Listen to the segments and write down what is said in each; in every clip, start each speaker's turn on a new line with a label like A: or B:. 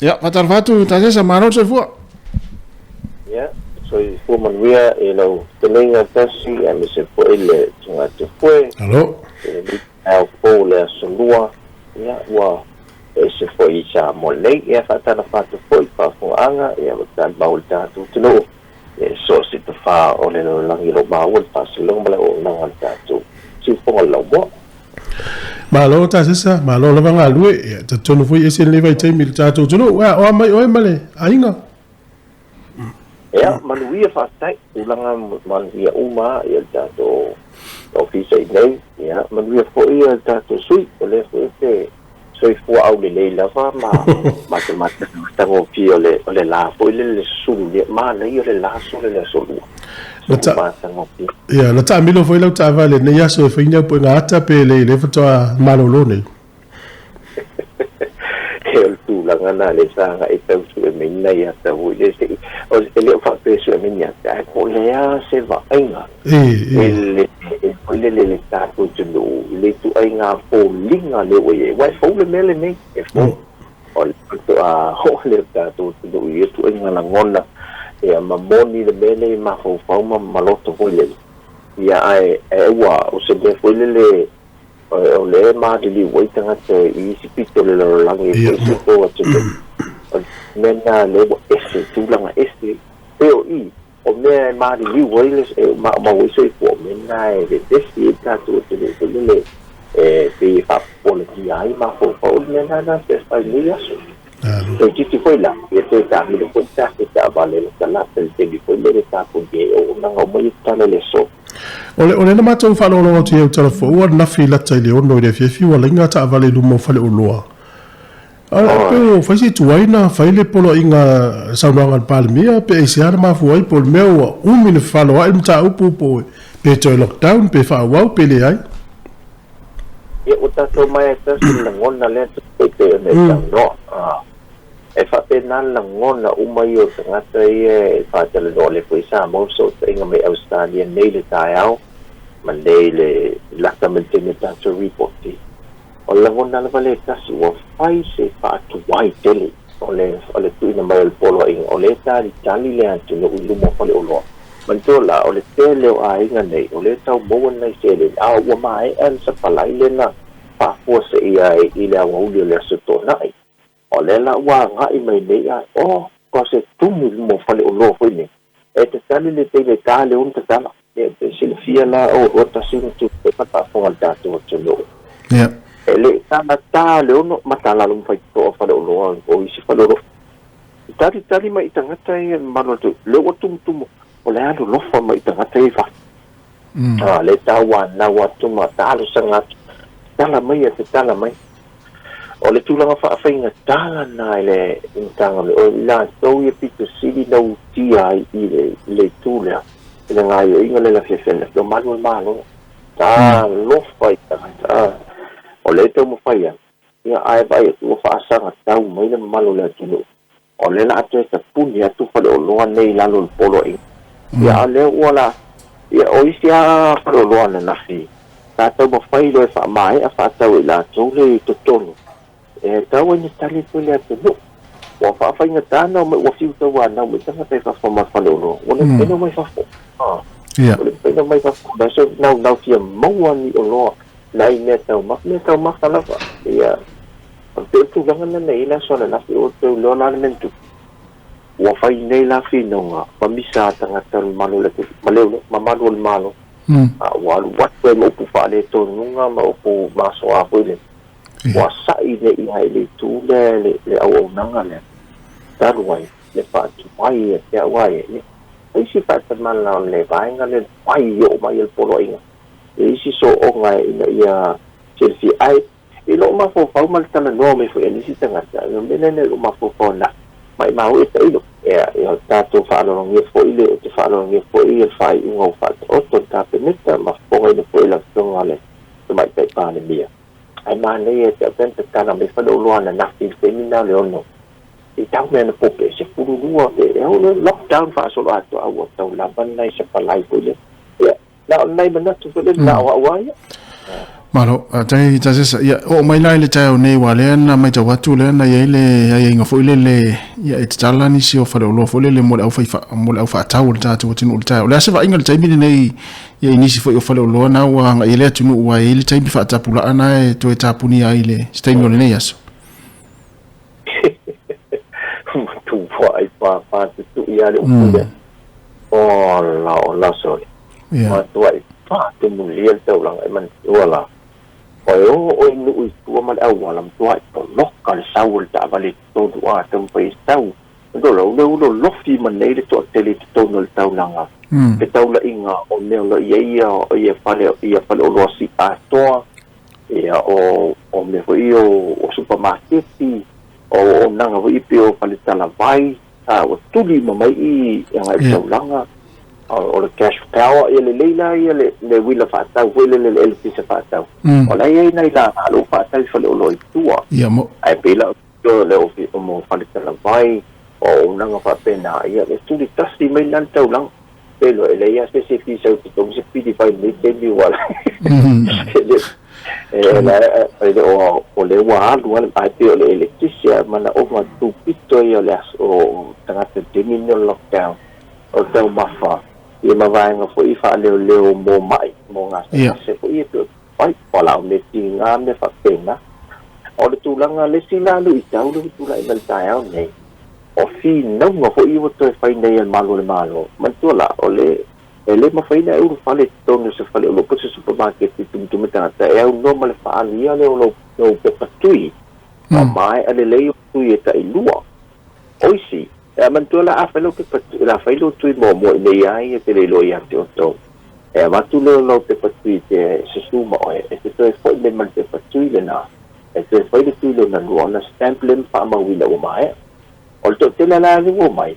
A: Ia, faatalofa atu Tasesa, malo le soifua.
B: Ia, soifua manuia i lau fetalaiga Tasi aemaise foi le tagata foe.
A: Alo.
B: I lenei taeao fou o le aso Lua, ia ua ese foi i Samoa nei. Ia, faatalofa atu foi i le faafofogaaga, ia ma talimau o le tatou atunuu i so o se tafa o le lalolagi o lo o maua le faasologa ma le auaunaga a le tatou siufofoga o le laumua.
A: Malo Tasesa, malo lava galue. Ia, talitonu foi e ese lenei vaitaimi i le tatou atunuu. Ia, o a mai oe ma le aiga?
B: Ia, manuia faafetai. Tulaga manuia uma ia le tatou ofisa i inei. Ia, manuia foi ia le tatou sui. O lea foi te soifua aulelei lava ma matamata i le matagofie o le, o le la foi lele le susulu lia. Manaia le la sole le aso lua.
A: Na ta,
B: Matagofie.
A: ia, na taamilo foi lau taavale i lenei aso e fai ni au puega ata pe le, le faatoa malolo nei.
B: E o le tulaga lena lea sa agai e tau sue mai ni nai ata foi lea se i, o e le o faapea e sue mai ni ata, ae po o le a se vaaiga
A: E,
B: i
A: e.
B: le foi lele i le tatou atunuu i le ituaiga foliga lea ua i ai. Aua e fou le mea lenei, e fou. O le faatoa oo lea o le tatou atunuu i ia ituaiga lagona, ia ma moni le mea lea i mafaufau ma loto foi lele. Ia ae ua o se mea foi lele O lea e maliliu ai tagata i isi pito o le lalolagi e foi se tou atunuu. O le mea lena lea ua ese, tulaga ese. Pei o i, o mea e maliliu ai le, e maumau ai soifua, o mea lena e vevesi ai le tatou atunuu foi lele, e pei e faapopolegia ai mafaufau. O le mea lena na te fai i lenei aso. Toeitiiti foi la, ia toe taamilo foi le tatou taavale latalata i le taimi foi lea e tapunia ai auaunaga uma ia tatala i le aso.
A: O le, o lea na matou faalogologo atu i au tala fou ananafi i lata i le 6 i le afiafi ua laina taavale i luma o faleoloa. A pe ua fai se tuai na fai le poloaiga saunoaga a le Palemia pe aisea na mafua ai po o le mea ua umi na fefaloai le mataupu po pe toe lockdown pe faaauau pe leai.
B: Ia ua tatou omai e tasi le lagona lea e pei ona e saunoa. E faapena le lagona uma ia o tagata ia e faatalanoa lea foi sa maua fesootaiga mai Ausetalia nei le taeao ma nei le lata mai le taimi o le tatou ripoti. O le lagona lava lea e tasi ua fai se faatuai tele o le o le tuuina mai o le poloaiga o lea e talitali le atunuu i luma o faleoloa. Manatua la, o le tele o aiga nei o lea e tau maua nai seleni a ua maea le sapalai lea na faafuaseia ai i le aoauli o le Aso Toonai. O lea la ua agai mai nei a o ko se tumu i luma o faleoloa foi nei e tatali le taimi e ta le 6 tatala. Ia pe silafia la o o tasi na tupu ai ma faafofoga le tatou atunuu.
A: Ia.
B: E le i tala ta le 6 ma tala alo ma faitotoa faleoloa o isi faleoloa. I talitali mai i tagata ia mamalu o le atunuu, lea ua tumutumu o le alolofa mai i tagata ia i fafo. A lea e tauanau atu ma talosaga atu, tatala maia, tatala mai. O le tulaga faafaigata lena i le Matagaluega, o i latou ia pito sili na utia ai i le itu lea, i le gaoioiga lea i le afiafi ananafi, o malu o le Malo. Talofa i tagata, o lea e taumafai atu, ia ae vaai atu ua faasagatau mai le mamalu o le atunuu. O lea o le a toe tapuni atu faleoloa nei i lalo o le poloaiga. Ia a o lea ua la, ia o isi lava faleoloa ananafi sa taumafai loa e faamaea faatau e i latou le i totonu, e tau ai ni tali foi le atunuu. Ua faafaigata ona omai, ua fiu tauanau mai tagata i fafo ma faleoloa, ua le mafai ona omai fafo. Ua le mafai ona omai fafo, o le aso naunau fia maua ni oloa nai meataumafa, meataumafa lava. Ia, o le tulaga lena na i ai le aso ananafi, ua toe iloa la le mea na tupu. Ua fai nei la finauga ma misa a tagata o le mamalu o le atunuu, ma le mamalu o le Malo. A ua alu atu ai ma upu faaletonuga ma upu masoa foi lele. Ua sa'i nei ai i le itu lea le auaunaga lea, talu ai le faatuai ia te au a ia. O isi faatamala o le vaega lea na fai oo mai e le poloaiga, e isi sooga ina ia silafia. Ae i lou mafaufau ma le talanoa mai foi a nisi tagata, o le mea lea i lou mafaufau na maimau e tailo. Ia, o tatou faalologia foi le, ou te faalologia foi le faaiuga ua faataoto le Kapeneta ma fofogaina foi e le Afioga a le Tamaitai Palemia. Ae manaia te au pe ana tatala mai faleoloa ananafi i le taimi lena o le 6 i tau mea na pope 12 pe e ono lockdown faasoloatoa a ua tau lava nai sapalai foi lea. Ia, na o nai manatu foi lele na o au lava ia.
C: Malo, tai tasesa, ia, o mai la i le taeao nei, ua lea na matau atu lea na i ai le aiaiga foi lele, ia, e tatala nisi o faleoloa foi lele mo le aufai mo le aufaatau o le tatou atunuu i le taeao. O le a se vaaiga i le taimi lenei, ia, i nisi foi o faleoloa na ua agai ai le atunuu, ua i ai le taimi faatapulaa na e toe tapunia ai i le se taimi o lenei aso?
B: Matua ai pāpā tutu'i lava le upu lea. Ola, ola sole. Matuai faatumulia le taulaga e manatua la. O e o oe i nuu i tua ma le auala, matuai poloka le sau o le taavale i totonu a taumafai e sau. Manatua la, o le ua lolofi ma nei le toatele i totonu o le taulaga. Fetaulaiga o mea o lo o i ai ia fale ia faleoloa si'a atoa, ia o mea foi ia o supamaketi, o auaunaga foi ia pei o faletalavai, a ua tuli uma mai i i agai i le taulaga. O le cash power, ia lelei la ia le uila faatau foi lele le eletise faatau. O la e i ai nai laga o lea ua faatau i faleoloa i tua. Ae pei la o le mo faletalavai, o auaunaga faapena, ia e tuli tasi mai la le taulaga. Pe loa e leai lava se isi e fia sau i totonu se pili vai i lenei taimi ua e le o o lea ua alu lava ae pei o le eletise a manaoga tupito ia o le aso o tagata i le taimi lenei o le lockdown o le taumafa ia ma vaega foi faaleoleo mo ma'i mo gasegase foi ia pei o vai fualaau mea tiga mea faapena. O le tulaga le isi la luitau lea ua tulai mai i le taeao nei, o finauga foi ia ua toe fai nei e le Malu o le Malo. Manatua la, o le e le mafai ona e ulufale i totonu o se faleoloa po o se supamaketi i tumutumu tagata e aunoa ma le faaalia lea o lou pepa tui. Ua maea lelei o tui e tailua. O isi, e manatua la a fai lau pepa tui, la fai lou tui muamua i nei a ia te le iloa ia te outou. E avatu lea o lau pepa tui te susu ma oe, e te toe foi mai ma le pepa tui lena, e toe fai le tui lona lua ona stamp lea ma faamauina ua maea. O le toatele la lea ua omai,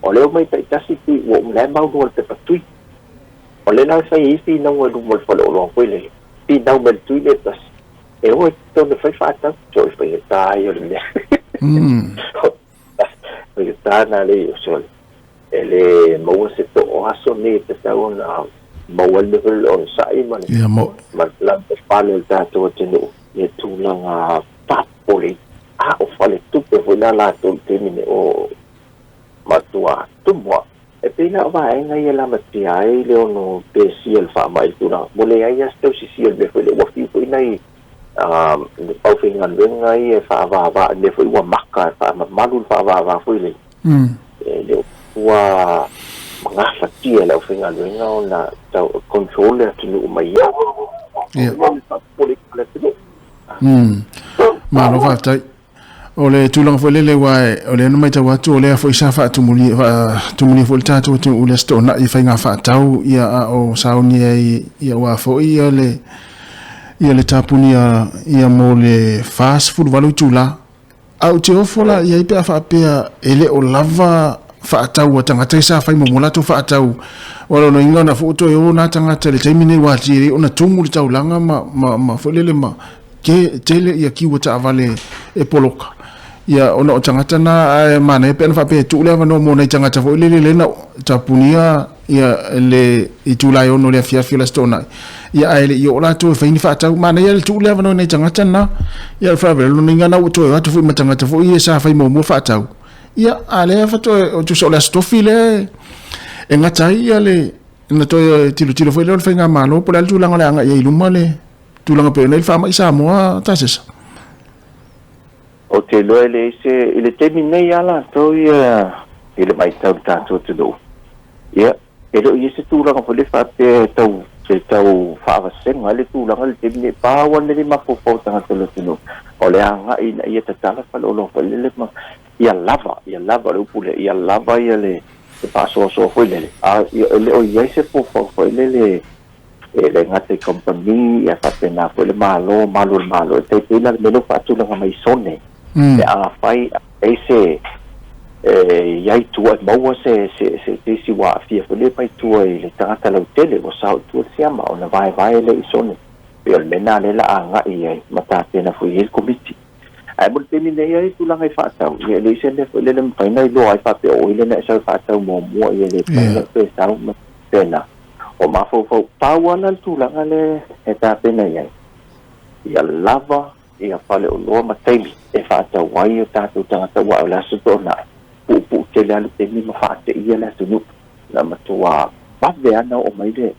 B: o lea omai taitasi tui ua uma la e maulua le pepa tui. O lea la e fai ai finauga i luma o le faleoloa foi lele, finau mai le tui lea e tasi, e o ai totonu e fai faatau, so e faigata ai o le mea. Faigata na le i sole. E le maua se too aso nei e tatau ona maua ai le mea foi lele o le onosai ma le ma le lavapapale o le tatou atunuu i le tulaga faapopole a o faletupe foi la latou i le taimi nei o matua tumu lava. E pei la o vaega ia e lamatia ai le ono pesia o le faamai i le tulaga ua leai lava se tausisia o le mea foi lea ua fiu foi nai aufaigaluega ia e faavaava i le mea foi ua maka e faamamalu le faavaava foi lele. E le o ua gafatia e le aufaigaluega ona tau control le atunuu mai ia. Ia. Faapopole le atunuu.
C: Malo faafetai. O le tulaga foi lele aua o lea na matau atu o lea foi sa faatumulia faatumulia foi le tatou atunuu i le Aso Toonai i faiga faatau ia a o sauni ai ia aua foi ia le ia le tapunia ia mo le 48 itula. Ae ou te ofo la i ai pe a faapea e le o lava faatau a tagata ia sa fai muamua latou faatau. O lona uiga na foi toe o na tagata i le taimi nei ua atili ai ona tumu le taulaga ma, ma, ma foi lele ma ke, tele ia kiu a taavale e poloka. Ia ona o tagata na ae manaia pe ana faapea e tuu le avanoa mo nai tagata foi lele lea na tapunia ia le itula e 6 i le afiafi o le Aso Toonai, ia ae le i oo latou e fai ni faatau. Manaia le tuu le avanoa i nai tagata na. Ia o le faalavelave lona uiga na ua toe o atu foi ma tagata foi ia sa fai muamua faatau. Ia a lea faatoa o tusa o le Aso Tofi lea e gata ai ia le na toe tilotilo foi lea o le faigamalo po o le a le tulaga o le a agai ai i luma le tulaga pei ona i ai le faamai i Samoa Tasesa.
B: Ou te iloa e leai se, i le taimi nei lava latou ia i le vaitau i le tatou atunuu, ia, e le o i ai se tulaga foi lea faapea e tau, e tau faavasega ai le tulaga i le taimi nei. Pau lava le mea lea e mafaufau i tagata o le atunuu, o le agai ina ia tatala faleoloa foi lele ma ia lava, ia lava, o le upu lea, ia lava ia le faasoasoa foi lele, a e le o i ai se fuafuaga foi lele e le gata i kamupani, ia faapena foi le Malo, malu o le Malo, e tai pei la le mea lea ua faatulaga mai sone, pe afai e se e i ai tua e maua se se se se isi ua aafia foi lea mai tua i le tagata lautele ua sao i tua le siama ona vaevae lea i sone. Pei o le mea lena lea la agai i ai ma tapena foi i ai le Komiti. Ae mo le taimi nei ai tulaga i faatau, ia e leai se mea foi lele e mafai ona iloa ai faapea o ai lea na e sau e faatau muamua, ia le mafai ona toe sau ma pena. O mafaufau, pau lava la le tulaga lea e tapena i ai, Ia lava ia faleoloa ma taimi e faatau ai o tatou tagata, aua o le Aso Toonai, puupuu tele lava le taimi ma faateia le atunuu. Na matua vave lava ona oo mai le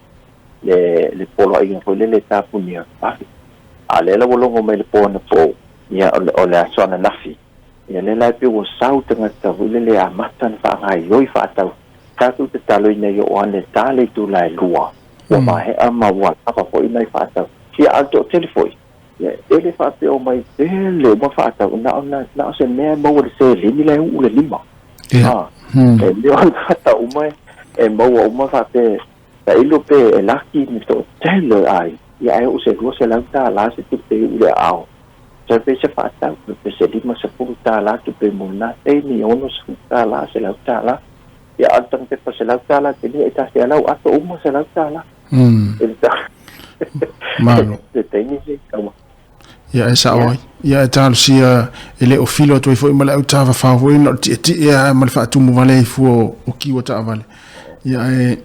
B: le poloaiga foi lele e tapunia vave. A o lea la ua logo mai le po anapo, ia o le aso ananafi, ia lea la e pei ua sau tagata foi lele e amata ona faagaoioi faatau. Tatou tatalo ina ia oo ane e ta le itula e 2, ua maea ma ua lava foi nai faatau. Ia a o le toatele foi, ia e le faapea o mai tele uma faatau, na o na o se mea e maua i le seleni la e uu i le lima. E le o tagata uma e maua uma faapea tailo pe e laki ni toatele o aiga, ia ae oo se $200 se tupe e uu i le aao. Toe pei se faatau, pe se $50 tupe mo lena taimi, $60, $100. Ia a o le taga pepa $100 tele e tasi a lau ato uma $100. E le
C: Malo.
B: Le taimi se kaua.
C: Ia e sao ai. Ia e talosia e le o filo atu ai foi ma le autafafao foi na o le tietie lava ma le faatumu vale ai fua o kiwa taavale. Ia e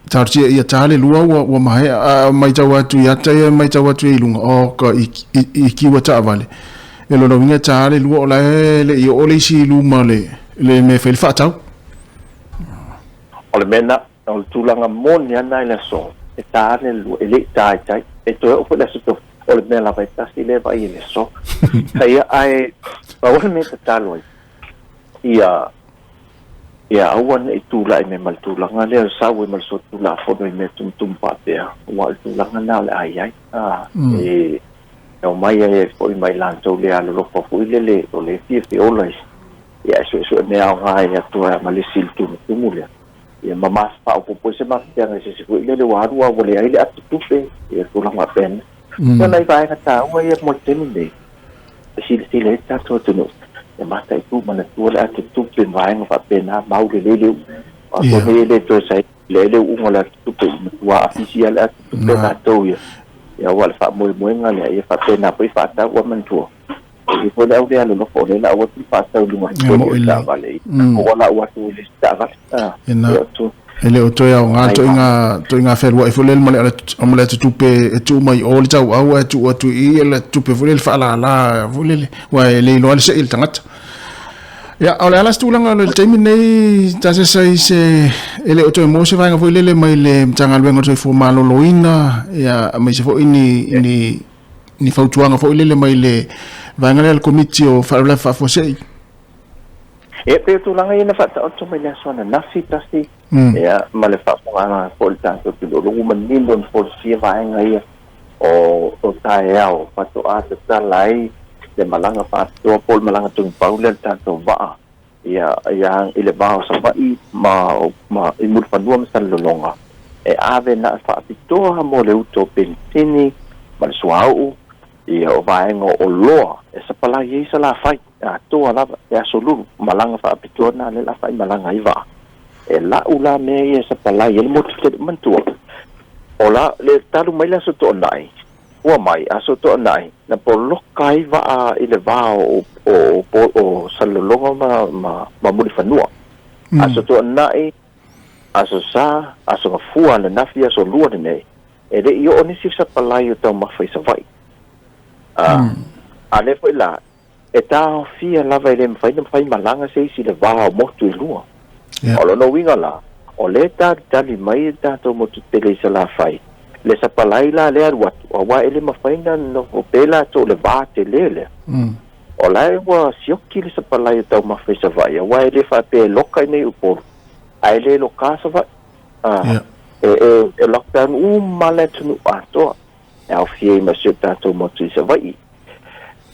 C: talosia ia ta le lua ua maea a matau atu i ata ia matau atu i luga o ka i kiwa taavale. E lona uiga ta le lua o la e le i oo le isi i luma le mea e fai le faatau.
B: O le mea na, o le tulaga moni lava na i le aso, e ta ane le lua, e le i ta i tai, e toe oo foi le aso tofi, o le mea lava e tasi lea e vaai i le aso. Ia, ae pau le mea e tatalo ai, ia aua ne i tulai mai ma le tulaga lea o sau ai ma le solitulafono i mea tumutumu faapea, aua o le tulaga lena o le a i ai. E omai ai foi ma i latou le alolofa foi lele o le fia feola i ia e suesue mea aoga ai atu ai ma le isi i le tumutumu lea. Ia ma faaopoopo ai se mafatiaga i se isi foi lele ua alu a ua leai le ato tupe, ia tulaga faapena. Ia nai vaega taua ia mo le taimi nei, e silasila ai le tatou atunuu, ia mataitu manatua le ato tupe ma vaega faapena, mau lelei le uu. Aua foi nei e le toe saili ai le uuga o le ato tupe, i matua afisia le ato tupe latou ia. Ia aua o le faamoemoega lea, ia faapena foi faatau ua manatua. E i ai foi le au le alolofa o lea la ua atu le faatau i luga o le taavale, ua lau atu i le isi taavale.
C: E le o toe aoga toiga fealuai foi lele ma le atutupe e tuu mai o le tauau ae tuu atu i i le atutupe foi lele faalala foi lele, aua e le iloa le sei le tagata. Ia, o le a la se tulaga o le taimi lenei tasesa i se e le o toe maua se vaega foi lele mai le Matagaluega o le Soifua Maloloina, ia aemaise foi ni fautuaga foi lele mai le vaega lea a le Komiti o Faalavelave Faafuasei.
B: Ia, pei o tulaga ia na faataoto mai le aso ananafi tasi, ia, ma le faafofogaaga foi i le tatou atunuu, ua manino na folasia vaega ia o taeao faatoa tatala ai le malaga faapitoa po o le malaga togipau lea a le tatou vaa, ia, ia, i le va o Savaii ma i Mulifanua ma Salelologa, e ave na faapitoa mo le uto o penisini ma le suauu, ia, o vaega o oloa e sapalai ai Salafai atoa lava e aso lulu, malaga faapitoa na le la faimalaga ai vaa. E lau la mea ia e sapalai ai le motu tele manatua. O la le talu mai le aso Toonai, ua mai aso Toonai, na poloka ai vaa i le va o Salelologa ma Mulifanua. Aso Toonai, aso Sa, aso Gafua ananafi, aso Lua lenei, e le i oo nisi sapalai o taumafa i Savaii. A lea foi la, e taofia lava e le mafai ona fai malaga se isi i le va o motu e lua. O lona uiga la, o lea e talitali mai e tatou motu tele i Salafai, le sapalai la lea alu atu, aua e le mafai ona nofo pe latou i le va tele lea. O la e ua sioki le sapalai o taumafa i Savaii, aua e le faapea e loka i nei Upolu, ae le loka Savaii. E lockdown uma le atunuu atoa, e aofia ai ma si o tatou motu i Savaii.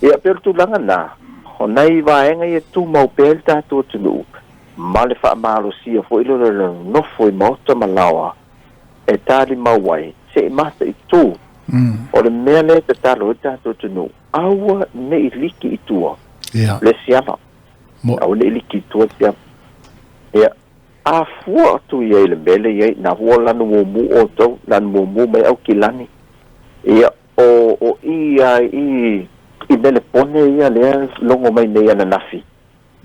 B: Ia, pei o le tulaga lena, o nai vaega ia tumau pea i le tatou atunuu, ma le faamalosia foi lea o le nofo i maota ma laoa e talimau ai, se i mataitu. O le mea lea e tatalo ai le tatou atunuu, aua ne i liki i tua le siama. Aua ne i liki i tua le siama. Ia, a fua atu i ai i le mea lea e i ai, na ua lanu mumu outou, lanu mumu mai Aukilani. Ia, o i a i i Melepone ia lea logo mai nei ananafi,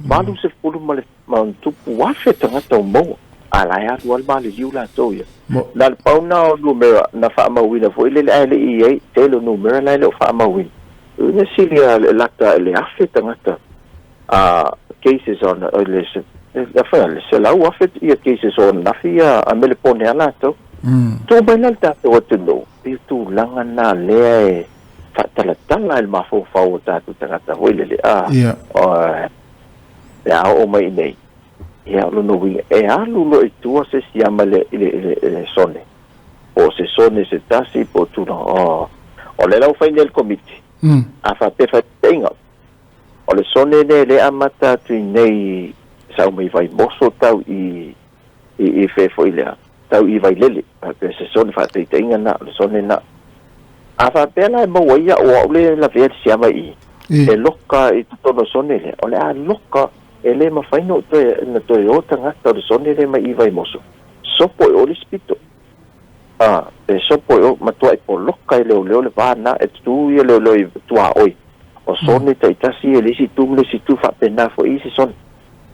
B: 80 ma le tupu afe tagata o maua. A la e alu lava le maliliu latou ia. Na o le pau lena o numera na faamauina foi lele ae le i i ai tele o numera la e le o faamauina. O le sili lava le lata i le 1,000 tagata a cases on le le 100,000 ia cases o ananafi ia a Melepone a latou. Tuu mai la le tatou atunuu i tulaga na lea e faatalatala i le mafaufau o tatou tagata foi lele a pe a oo mai i nei. Ia, o lona uiga, e alu loa i tua se siama i le, i le, i le, i le sone, po o se sone se tasi, po o tulaga, o, o lea la ua fai nei e le Komiti, a faapea faataitaiga, o le sone lea e le amata atu i nei sau mai Vaimoso tau i, i, i fea foi lea, tau i Vailele, faapea se sone faataitaiga na, o le sone na. A faapea la e maua ai au o au lea e lavea le siama i i, e loka i totonu o sone lea, o le a loka E le mafai na toe na toe o tagata o le sone lea mai i Vaimoso, sopo i o le isi pito. A, e sopo i o, matuai poloka e leoleo le va na, e tutū ia leoleo i tuaoi. O sone taitasi ia i le isi itu ma le isi itu faapena foi i isi sone.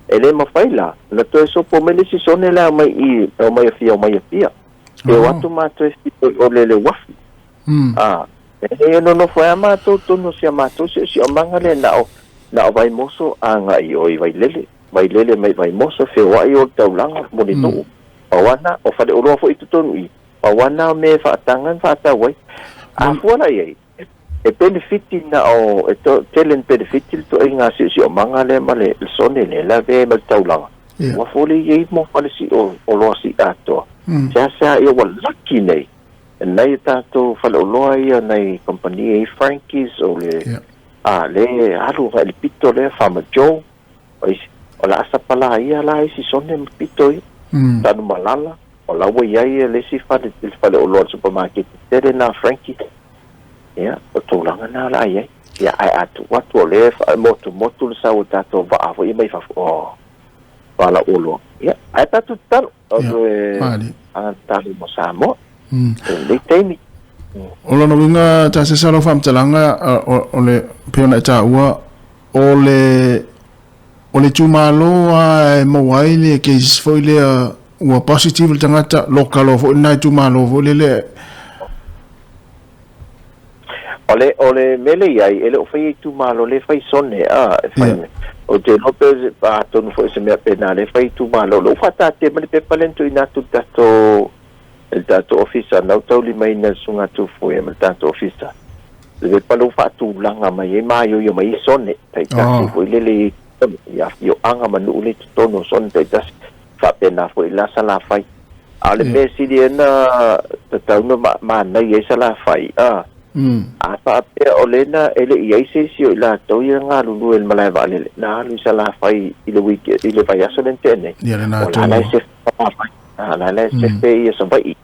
B: E le mafai la na toe sopo mai le isi sone lea mai i, omai Apia omai Apia. E o atu matou e fito i o le le uafu. A, e le nonofo ai a matou tonu o si a matou siosiomaga lea na o, na o Vaimoso agai i o i Vailele, Vailele mai Vaimoso, feoai o le taulaga, Mulinuu. Pau lava na, o Faleoloa foi i totonu i i, pau lava na o mea e faataga ma faatau ai. A fua la i ai, e penefiti na o, e tele ina penefiti le ituaiga siosiomaga lea ma le sone lea e lavea ai ma le taulaga. Ua fua i ai mo fale sio, oloa sii atoa. Seasea ia ua laki nei Nai a tatou faleoloa ia, nai kamupani e i ai Frankie's, o le, a, le alu agai i le pito lea, Farmer Joe, o isi, o le a sapala ia la isi sone ma pito ia. Tanumalala, o la ua i ai le isi fale, le faleoloa le supamaketi tele na a Frankie. Ia, o tulaga na o le a i ai. Ia, ae a tuu atu o lea e motumotu le sau o tatou vaa foi ia mai fafo, oh, valaoloa. Ia, ae tatou tatalo. O le tatalo mo Samoa i lenei taimi.
C: O lona uiga Tasesa lau faamatalaga o le pei ona e taua o le o le itumalo lava e maua ai le cases foi lea ua positive le tagata loka loa foi lena itumalo foi lele.
B: O le o le mea lea i ai, e le o faia itumalo, lea e fai sone, a, e fai yeah. Ou te iloa pe atonu foi se mea pena lea e fai itumalo. Lea ua faataatia mai le pepa lea na tuuina atu i le tatou i le tatou ofisa, na ua taulimaina e le Susuga Tufuia ma le tatou ofisa. Le pepa lea ua faatulaga mai ai ma aioio mai ai sone taitasi foi lele i i afioaga ma nuu lea i totonu o sone taitasi. Faapena foi la Salafai. A o le mea sili ai ona tatau ona manaia ai Salafai, a, a faapea o lea na e le i ai se isi o i latou ia galulue i le malae vaalele na alu i Salafai i le week i le vaiaso lea na tea nei, o la la e sefe Salafai, a la la e sefe ia Savaii,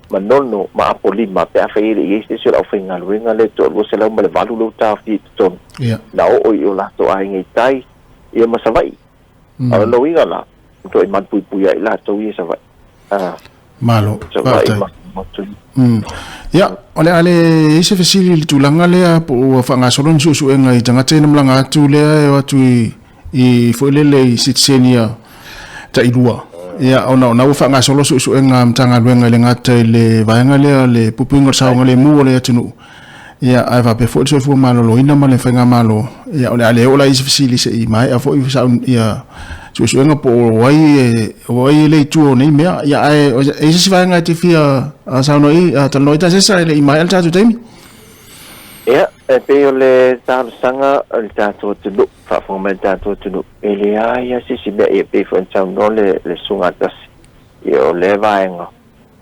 B: Manono ma Apolima pe afai e le i ai se isi o le aufaigaluega lea e 208 lea ua taofia i totonu, na oo i o latou aiga i tai ia ma Savaii. A o lona uiga la, ua toe malupuipuia ai latou ia i Savaii.
C: Ah. Malo, Savaii ma Motu. Ia, o le a le i ai se fesili i le tulaga lea po ua faagasolo ni suesuega i tagata ia na malaga atu lea e o atu i, i foi lele i sitiseni ia tailua. Ia, ona ona ua faagasolo suesuega a Matagaluega e le gata i le vaega lea le puipuiga o le saogalemu o le atunuu, Ia, ae faapea foi le soifua maloloina ma le faigamalo, ia, o le a le oo la i se fesili se i maea foi ia suesuega po o ai e, o ai e le i tua o nei mea. Ia, ae e i ai se isi vaega e te fia saunoa i, talanoa i Tasesa e le i maea le tatou taimi?
B: Ia, e pei o le talosaga o le tatou atunuu, faafofoga mai le tatou atunuu, e leai lava se isi mea, ia pei foi ona saunoa le, le Susuga Tasi, ia o lea vaega,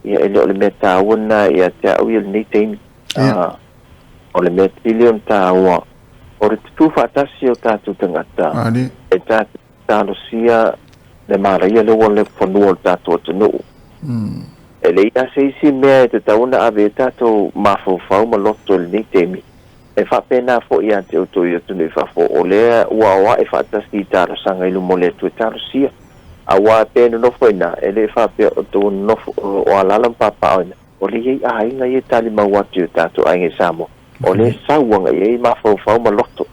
B: Ia, e le o le mea taua lena ia te au ia lenei taimi. Ia. O le mea pili ona taua, o le tutū faatasi o tatou tagata, e tatou talosia le manaia lea ua le fanua o le tatou atunuu. E leai lava se isi mea e tatau ona ave ai tatou mafaufau ma loto i lenei taimi, e faapena foi ia te outou i atunuu i fafo, o lea ua aoae faatasi i talosaga i luma o le Atua e talosia. Aua pe nonofo i ina, e le faapea o tou nonofo, o alaala ma papaaao i ina, o lea i ai aiga ia e talimau atu i o tatou aiga i Samoa, o lea e sau agai i ai mafaufau ma loto,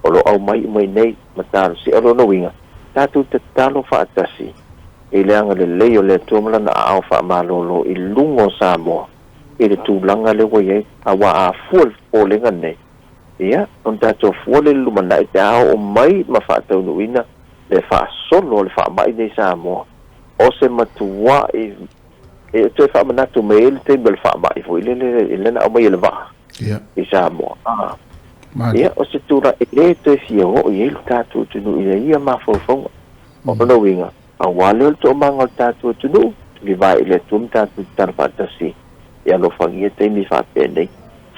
B: o lo o aumai uma i inei ma talosia. O lona uiga, tatou tatalo faatasi. i le agalelei o le Atua ma Lana aao faamalolo i luga o Samoa i le tulaga lea ua i ai, aua a fua le popolega lenei, ia, ona tatou fua lea i le lumanai pe a oo mai ma faataunuuina le faasolo o le faamai nei i Samoa, o se matuai e toe faamanatu mai ai le taimi o le faamai foi lele lea na aumai e le vaa i Samoa. Ia, o se tulaga e le toe fia oo i ai le tatou atunuu i ia mafaufauga. O lona uiga, aua lea o le toomaga o le tatou atunuu, tulivae i le Atua ma tatou tatalo faatasi ia alofagia taimi faapenei,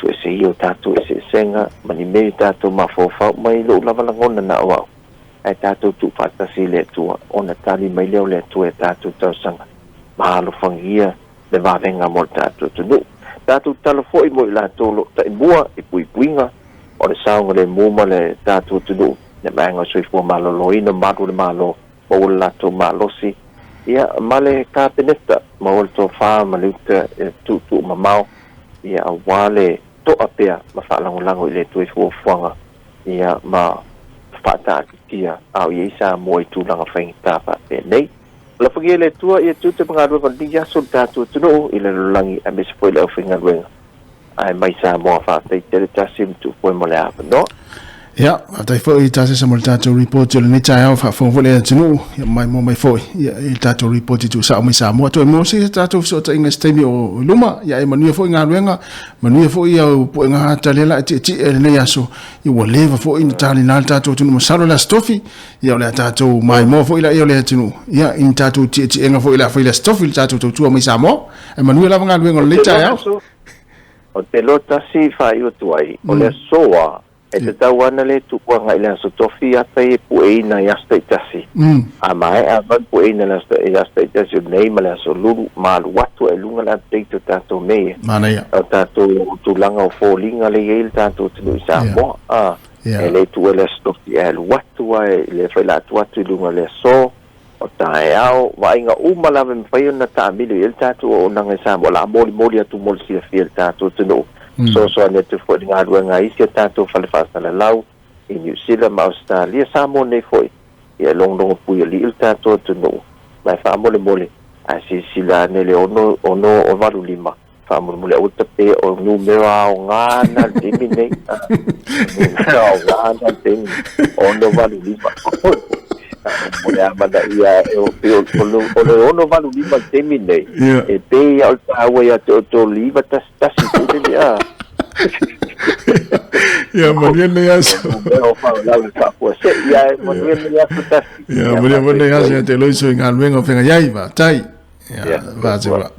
B: tuuese ia o tatou eseesega ma ni mea i o tatou mafaufau mai lou lava lagona na o au, ae tatou tuufaatasi i le Atua, ona tali mai lea o le Atua i a tatou talosaga ma alofagia le vavega mo le tatou atunuu. Tatou tatalo foi mo i latou o lo o taimua i puipuiga o le saogalemu ma le tatou atunuu, le Vaega o Soifua Maloloina, Malu o le Malo, maua le latou malosi, ia, ma le Kapeneta, maua le tofa ma le uta e tuutuumamao, ia, aua le to'a pea ma faalagolago i le Atua i fuafuaga, ia, ma faataatitia a o i ai Samoa i tulaga faigata faapenei. Alofagia e le Atua ia tiute ma galuega o lenei aso i le tatou atunuu i le lalolagi aemaise foi le aufaigaluega. Ae mai Samoa faafetai tele Tasi ma Tuufoe mo le avanoa.
C: Ia, faafetai foi Tasesa mo le tatou report o lenei taeao, faafofoga foi le atunuu, ia maimoa mai foi ia, i le tatou report i tuusao mai Samoa. Toe maua se tatou fesootaiga i se taimi o i luma, ia e manuia foi galuega, manuia foi au puega ata lea la e tietie i lenei aso, ia ua leva foi na talina le tatou atunuu masalo le Aso Tofi, ia o le a tatou maimoa foi laia o le atunuu, ia i ni tatou tietiega foi o le a fai i le Aso Tofi i le tatou tautua mai Samoa. Ae manuia lava galuega o lenei taeao.
B: O te loa tasi faaiu atu ai, o le aso a, e tatau lava ona le tuu agai i le Aso Tofi ata ia e pueina i aso taitasi. A maea lava ona pueina i le aso, i aso taitasi o nei ma le Aso Lulu, ma alu atu ai i luga le update o tatou mea ia.
C: Manaia.
B: O tatou tulaga o foliga lea e i ai le tatou atunuu i Samoa. A, e le tuua i le Aso Tofi, e alu atu lava i le faila atu atu i luga o le aso. O taeao, vaaiga uma lava e mafai ona taamilo i ai le tatou auaunaga i Samoa, o le a molimoli atu mo le silafia e le tatou atunuu. Fesoasoani atu foi i le galuega a isi a tatou fale faasalalau i Niu Sila ma Ausetalia, Samoa nei foi, ia e logologo puialii le tatou atunuu. Ma e faamolemole, a silasila ane le 6, 685, faamolemole aua le tape o numera aoga na i le taimi lenei. Numera aoga na i le taimi 685. Faamolemole amanaia e o pei o le 685 i le taimi lenei, e pei lava o le taua ia te outou le 911 foi lele a.
C: Ia manuia lenei aso.
B: Numera o faalavelave faafuasei ae manuia lenei aso tasi.
C: Ia manuia foi lenei aso ia te Loiso i galuega o feagai ai. Faafetai. Ia, faafetai.